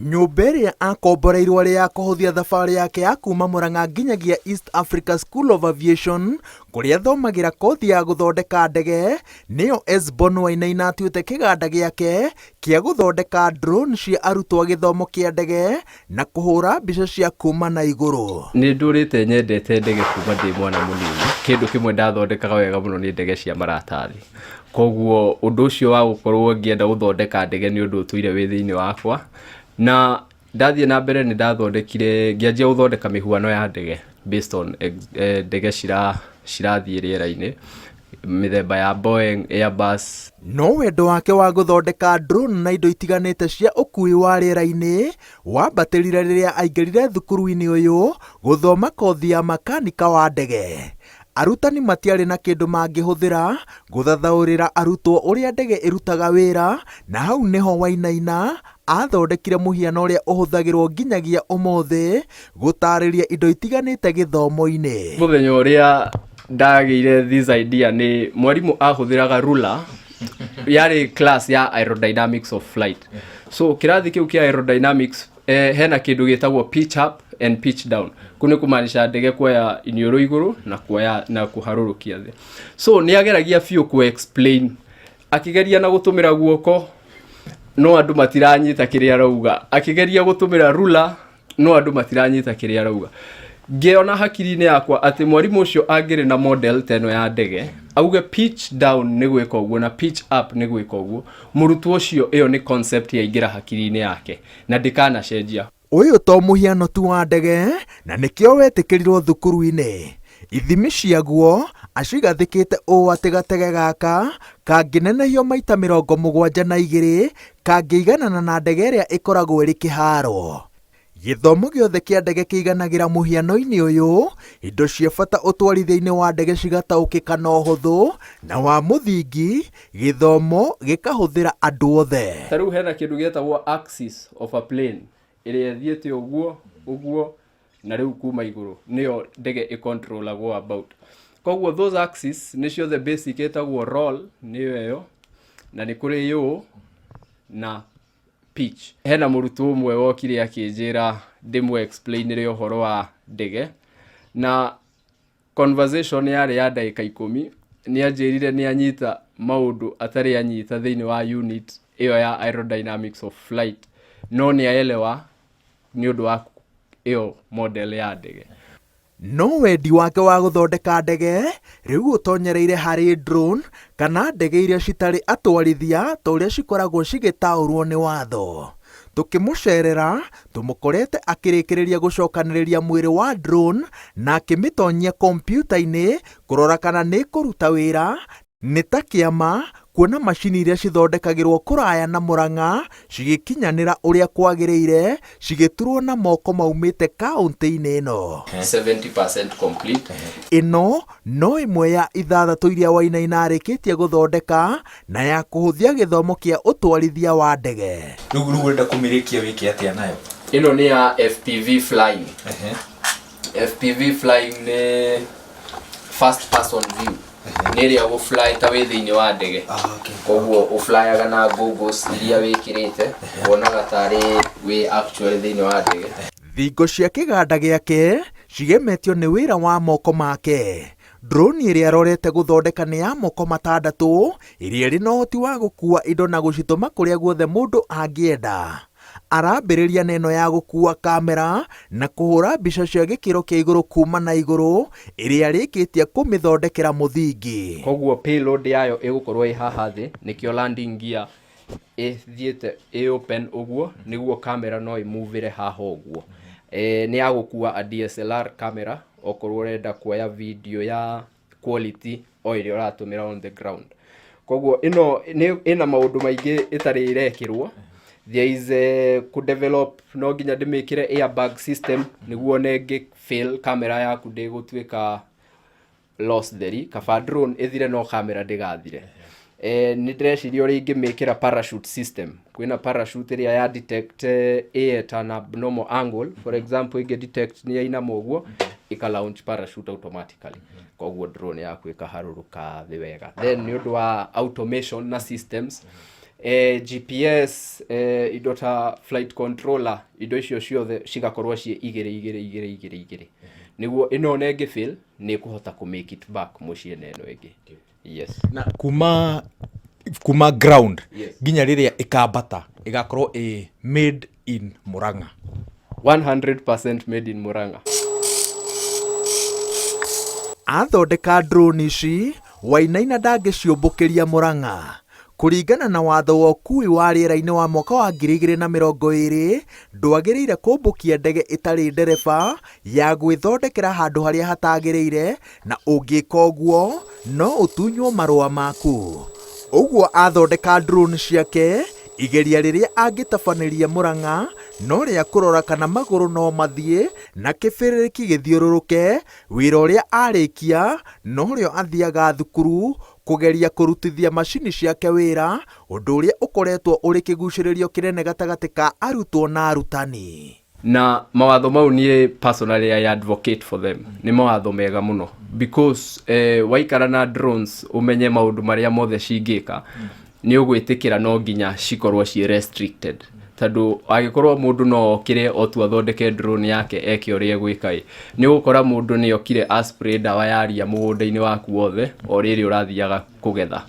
Nyũmba ĩrĩa akomboreirwo ĩrĩ ya kũhũthia thabarĩ yake ya kuma Murang'a nginyagia East Africa School of Aviation kũrĩa athomagĩra kothi ya gũthondeka ndege nĩyo Esbon Wainaina atuĩte kĩganda gĩake kĩa gũthondeka drone cia arutwo a gĩthomo kĩa ndege na kũhũra mbica cia kuma na igũrũ. Nĩ ndũrĩte nyendete ndege kuma ndĩ mwana mũnini. Kĩndũ kĩmwe ndathondekaga wega mũno nĩ ndege cia maratathi. Koguo ũndũ ũcio wa gũkorwo ngĩenda gũthondeka ndege nĩ ũndũ ũtũire wĩ thĩinĩ wakwa. Na ndathiĩ na mbere nĩ ndathondekire, ngĩanjia gũthondeka mĩhuano ya ndege based on ndege cirathiĩ rĩera-inĩ, mĩthemba ya Boeing, Airbus. No wendo wake wa gũthondeka drone na indo itiganĩte cia ũkuui wa rĩera-inĩ wambatĩrire rĩrĩa aingĩrire thukuru-inĩ ũyũ gũthoma kothi ya makanika wa ndege. Arutani matiarĩ na kĩndũ mangĩhũthĩra gũthathaũrĩra arutwo ũrĩa ndege ĩrutaga wĩra, na hau nĩho Wainaina athondekire mũhiano ũrĩa ũhũthagĩrwo nginyagia ũmũthĩ gũtarĩria indo itiganĩte gĩthomo-inĩ. Mũthenya ũrĩa ndagĩire this idea nĩ mwarimũ ahũthĩraga ruler, yarĩ class ya aerodynamics of flight. So kĩrathi kĩu kĩa aerodynamics, hena kĩndũ gĩtagwo pitch up and pitch down. Kũu nĩ kũmaanisha ndege kuoya iniũrũ igũrũ na kuoya na kũharũrũkia thĩ. So nĩ ageragia biũ kũ explain, akĩgeria na gũtũmĩra guoko no andũ matiranyita kĩrĩa arauga, akĩgeria gũtũmĩra ruler no andũ matiranyita kĩrĩa arauga. Ngĩona hakiri-inĩ yakwa atĩ mwarimũ ũcio angĩrĩ na model ta ĩno ya ndege, auge pitch down nĩ gwĩka ũguo na pitch up nĩ gwĩka ũguo, mũrutwo ũcio ĩyo nĩ concept yaingĩra hakiri-inĩ yake na ndĩkanacenjia. Ũyũ to mũhiano tu wa ndege na nĩkĩo wetĩkĩrirwo thukuru-inĩ. Ithimi ciaguo acigathĩkĩte ũũ atĩ gatege gaka kangĩnenehio maita 72 kangĩiganana na ndege ĩrĩa ĩkoragwo ĩrĩ kĩharo. Gĩthomo gĩothe kĩa ndege kĩiganagĩra mũhiano-inĩ ũyũ, indo cia bata ũtwarithia-inĩ wa ndege cigataũkĩka na ũhũthũ na wa mũthingi, gĩthomo gĩkahũthĩra andũ othe. Ta rĩu hena kĩndũ gĩtagwo axis of a plane ĩrĩa ĩthiĩte ũguo ũguo na rĩu kuma igũrũ nĩyo ndege ĩcontrolagwo about. Koguo those axis nĩcio the basic ĩtagwo roll, nĩyo ĩyo, na nĩ kũrĩ yaw na pitch. Hena mũrutwo ũmwe wokire akĩnjĩra ndĩmũ explainĩre ũhoro wa ndege, na conversation yarĩ ya ndagĩka 10. Nĩ anjĩrire nĩ anyita maũndũ atarĩ anyita thĩinĩ wa unit ĩyo ya aerodynamics of flight, no nĩ aelewa nĩ ũndũ wa ĩyo model ya ndege. No wendi wake wa gũthondeka ndege rĩu ũtonyereire harĩ drone kana ndege iria citarĩ atwarithia ta ũrĩa cikoragwo cigĩtaũrwo nĩ watho. Tũkĩmũcerera tũmũkorete akĩrĩkĩrĩria gũcokanĩrĩria mwĩrĩ wa drone na akĩmĩtonyia kompiuta-inĩ kũrora kana nĩ ĩkũruta wĩra. Nĩ ta kĩama kuona macini iria cithondekagĩrwo kũraya na Murang'a cigĩkinyanĩra ũrĩa kwagĩrĩire, cigĩturwo na moko maumĩte kaũntĩ-inĩ ĩno. 70% complete. Ĩno no ĩmwe ya ithathatũ iria Wainaina arĩkĩtie gũthondeka na ya kũhũthia gĩthomo kĩa ũtwarithia wa ndege. Rĩu ũrenda kũmĩrĩkia wĩke atĩa nayo? Ĩno nĩ ya FPV flying. FPV flying nĩ first person view, nĩ ĩrĩa gũfly ta wĩ thĩinĩ wa ndege. Koguo ũflyaga na goggles iria wĩkĩrĩte, wonaga tarĩ wĩ actually thĩinĩ wa ndege. Thingo cia kĩganda gĩake cigemetio nĩ wĩra wa moko make. Drone ĩrĩa arorete gũthondeka nĩ ya moko matandatũ, ĩrĩa ĩrĩ na ũhoti wa gũkuua indo na gũcitũma kũrĩa guothe mũndũ angĩenda. Arambĩrĩria na ĩno ya gũkuua kamera na kũhũra mbica cia gĩkĩro kĩa igũrũ kuma na igũrũ, ĩrĩa arĩkĩtie kũmĩthondekera mũthingi. Koguo payload yayo ĩgũkorwo ĩ haha thĩ, nĩkĩo landing gear ĩthiĩte ĩ open ũguo, nĩguo kamera no ĩmuvĩre haha ũguo. Nĩ ya gũkua a DSLR camera okorwo ũrenda kuoya video ya quality o ĩrĩa ũratũmĩra on the ground. Koguo ĩno nĩ ĩna maũndũ maingĩ ĩtarĩ ĩrekĩrwo. There is a kũ-develop, no nginya ndĩmĩkĩre airbag system nĩguo ona ĩngĩ fail kamera yaku ndĩgũtuĩka loss theri. Kaba drone ĩthire no kamera ndĩgathire. Nĩ ndĩreciria ũrĩa ingĩmĩkĩra parachute system. Kwĩna parachute ĩrĩa ya detect air at an abnormal angle. For example, ĩngĩ detect nĩ yainama ũguo, ĩka launch parachute automatically, koguo drone yaku ĩkaharũrũka thĩ wega. Then nĩ ũndũ wa automation na systems, GPS, indo ta flight controller, indo icio ciothe cigakorwo ciĩ igĩrĩ igĩrĩ igĩrĩ igĩrĩ igĩrĩ, nĩguo ĩno ona ĩngĩ fail nĩ ĩkũhota kũ make it back mũciĩ na ĩno ĩngĩ. Yes. Na kuma ground nginya rĩrĩa ĩkambata ĩgakorwo ĩ made in Murang'a? 100% made in Murang'a. Athondeka drone ici, Wainaina ndangĩciũmbũkĩria Murang'a. Kũringana na watho wa ũkui wa rĩera-inĩ wa mwaka wa 2020, ndwagĩrĩire kũmbũkia ndege ĩtarĩ ndereba ya gwĩthondekera handũ harĩa hatagĩrĩire, na ũngĩka ũguo no ũtunywo marũa maku. Ũguo athondeka drone ciake, igeria rĩrĩa angĩtabanĩria Murang'a no rĩa kũrora kana magũrũ no mathiĩ na kĩbĩrĩrĩki gĩthiũrũrũke. Wĩra ũrĩa arĩkia norĩo athiaga thukuru kũgeria kũrutithia macini ciake wĩra, ũndũ ũrĩa ũkoretwo ũrĩ kĩgucĩrĩrio kĩnene gatagatĩ ka arutwo na arutani. Na mawatho mau, niĩ personally I advocate for them. Nĩ mawatho mega mũno because waikara na drones, ũmenye maũndũ marĩa mothe cingĩka, nĩ ũgwĩtĩkĩra no nginya cikorwo ciĩ restricted, tondũ angĩkorwo mũndũ no okĩre o tu athondeke drone yake eke ũrĩa egwĩka ĩ, nĩ ũgũkora mũndũ nĩ okire a spray ndawa ya ria mũgũnda-inĩ waku wothe o rĩrĩ ũrathiaga kũgetha.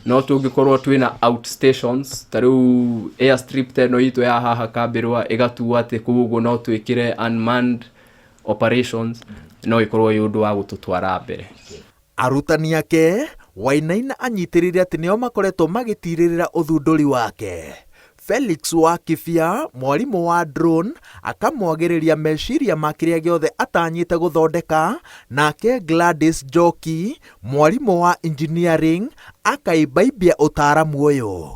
No tũngĩkorwo twĩna outstations, ta rĩu airstrip ta ĩno itũ ya haha Kambĩrwa, ĩgatuo atĩ kũu ũguo no twĩkĩre unmanned operations, no ĩkorwo ĩ ũndũ wa gũtũtwara mbere. Arutani ake, Wainaina anyitĩrĩire atĩ nĩo makoretwo magĩtirĩrĩra ũthundũri wake. Felix wa Kibia, mwarimũ wa drone, akamwagĩrĩria meciria ma kĩrĩa gĩothe atanyĩte gũthondeka, nake Gladys Njoki, mwarimũ wa engineering, akaimbaimbia ũtaaramu ũyũ.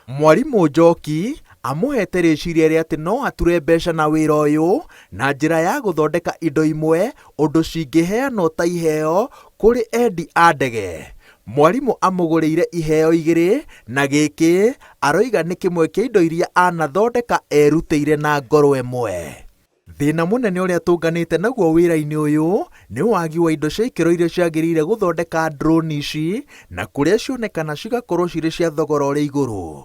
Mwarimũ Njoki amũhete rĩciria rĩa atĩ no ature mbeca na wĩra ũyũ na njĩra ya gũthondeka indo imwe ũndũ cingĩheanwo ta iheo kũrĩ endi a ndege. Mwarimũ amũgũrĩire iheo igĩrĩ, na gĩkĩ aroiga nĩ kĩmwe kĩa indo iria anathondeka erutĩire na ngoro ĩmwe. Thĩna mũnene ũrĩa tũnganĩte naguo wĩra-inĩ ũyũ nĩ wagi wa indo cia ikĩro iria ciagĩrĩire gũthondeka drone ici, na kũrĩa cionekana cigakorwo cirĩ cia thogora ũrĩ igũrũ.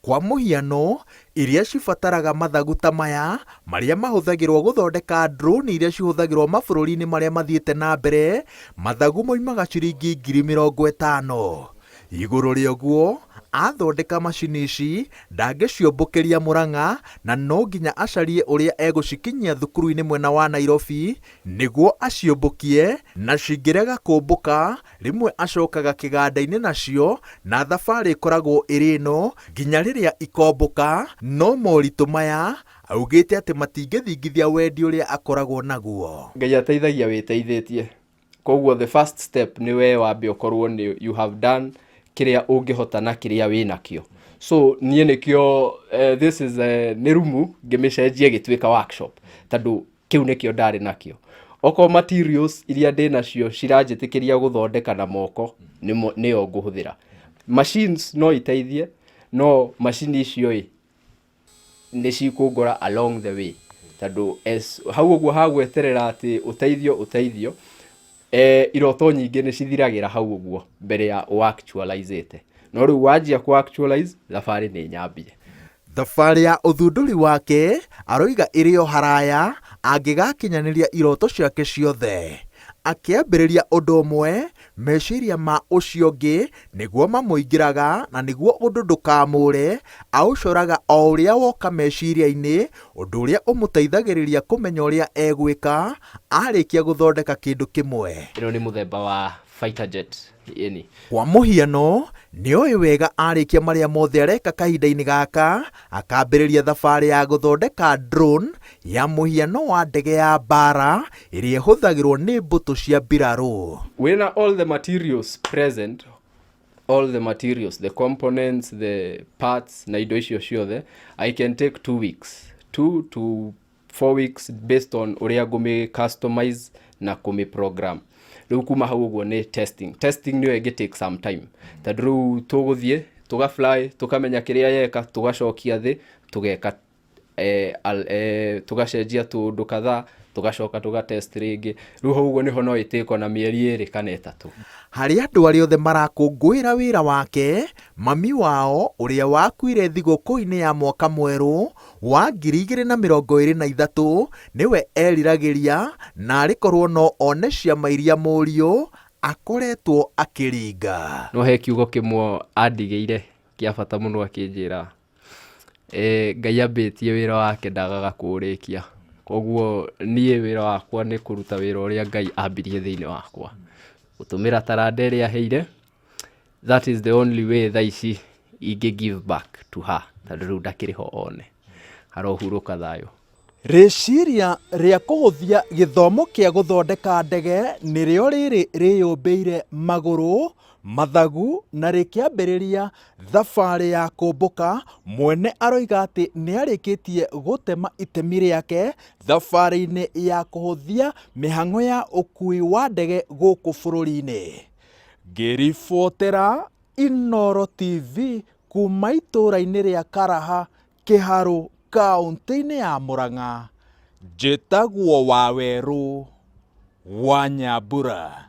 Kwa mũhiano, iria cibataraga mathagu ta maya marĩa mahũthagĩrwo gũthondeka drone iria cihũthagĩrwo mabũrũri-inĩ marĩa mathiĩte na mbere, mathagu moimaga ciringi 50,000. Igũrũ rĩa ũguo, athondeka macini ici ndangĩciũmbũkĩria Murang'a, na no nginya acarie ũrĩa egũcikinyia thukuru-inĩ mwena wa Nairobi nĩguo aciũmbũkie, na cingĩrega kũmbũka rĩmwe acokaga kĩganda-inĩ nacio, na thabarĩ ĩkoragwo ĩrĩ ĩno nginya rĩrĩa ikombũka. No moritũ maya augĩte atĩ matingĩthingithia wendi ũrĩa akoragwo naguo. Ngai ateithagia wĩteithĩtie, koguo the first step nĩ we wambe ũkorwo nĩ you have done kĩrĩa ũngĩhota na kĩrĩa wĩ nakĩo. So niĩ nĩkĩo this is nĩ rumu ngĩmĩcenjia ĩgĩtuĩka workshop, tondũ kĩu nĩkĩo ndarĩ nakĩo. Okorwo materials iria ndĩ nacio ciranjĩtĩkĩria gũthondeka na moko, nĩyo ngũhũthĩra. Machines no iteithie, no macini icio ĩ nĩ cikũngora along the way, tondũ as hau ũguo hagweterera atĩ ũteithio, iroto nyingĩ nĩ cithiragĩra hau ũguo mbere ya ũactualizĩte. No rĩu wanjia ku actualize, thabarĩ nĩ nyambie. Thabarĩ ya ũthundũri wake aroiga ĩrĩ o haraya angĩgakinyanĩria iroto ciake ciothe. Akĩambĩrĩria ũndũ ũmwe, meciria ma ũcio ũngĩ nĩguo mamũingĩraga, na nĩguo ũndũ ndũkamũre aũcoraga o ũrĩa woka meciria-inĩ, ũndũ ũrĩa ũmũteithagĩrĩria kũmenya ũrĩa egwĩka arĩkia gũthondeka kĩndũ kĩmwe. Ĩno nĩ mũthemba wa fighter jet, ĩni. Kwa mũhiano, nĩoĩ wega arĩkia marĩa mothe areka kahinda-inĩ gaka, akambĩrĩria thabarĩ ya gũthondeka drone ya mũhiano wa ndege ya mbara ĩrĩa ĩhũthagĩrwo nĩ mbũtũ cia mbirarũ. Wĩna all the materials present, all the materials, the components, the parts na indo icio ciothe, I can take 2 weeks, 2 to 4 weeks, based on ũrĩa ngũmĩ customize na kũmĩ program. Rĩu kuma hau ũguo nĩ testing. Testing nĩyo ĩngĩ take some time, tondũ rĩu tũgũthiĩ tũga fly, tũkamenya kĩrĩa yeka, tũgacokia thĩ, tũgeka tũgacenjia tũũndũ kadhaa, tũgacoka tũgatest rĩngĩ. Rĩu hau ũguo nĩho no ĩtĩkwo na mĩeri 2 kana 3. Harĩ andũ arĩa othe marakũngũĩra wĩra wake, mami wao ũrĩa wakuire thigũkũ-inĩ ya mwaka mwerũ wa 2023 nĩwe eriragĩria na arĩ korwo no one ciama iria mũriũ akoretwo akĩringa. No he kiugo kĩmwe andigĩire kĩa bata mũno akĩnjĩra, Ngai ambĩtie wĩra wake ndagaga kũũrĩkia. Koguo niĩ wĩra wakwa nĩ kũruta wĩra ũrĩa Ngai ambirie thĩinĩ wakwa. Gũtũmĩra taranda ĩrĩa aheire, that is the only way thaa ici ingĩ give back to her tondũ rĩu ndakĩrĩ ho one. Arohurũka thayũ. Rĩciria rĩa kũhũthia gĩthomo kĩa gũthondeka ndege nĩrĩo rĩrĩ rĩyũmbĩire magũrũ, mathagu na rĩkĩambĩrĩria thabarĩ ya kũmbũka, mwene aroiga atĩ nĩarĩkĩtie gũtema itemi rĩake thabarĩ-inĩ ya kũhũthia mĩhang'o ya ũkui wa ndege gũkũ bũrũri-inĩ. Ngĩribotera Inooro TV kuma itũra-inĩ rĩa Karaha Kĩharũ kauntĩ-inĩ ya Mũrang'a, njĩtagwo Wawerũ wa Nyambura.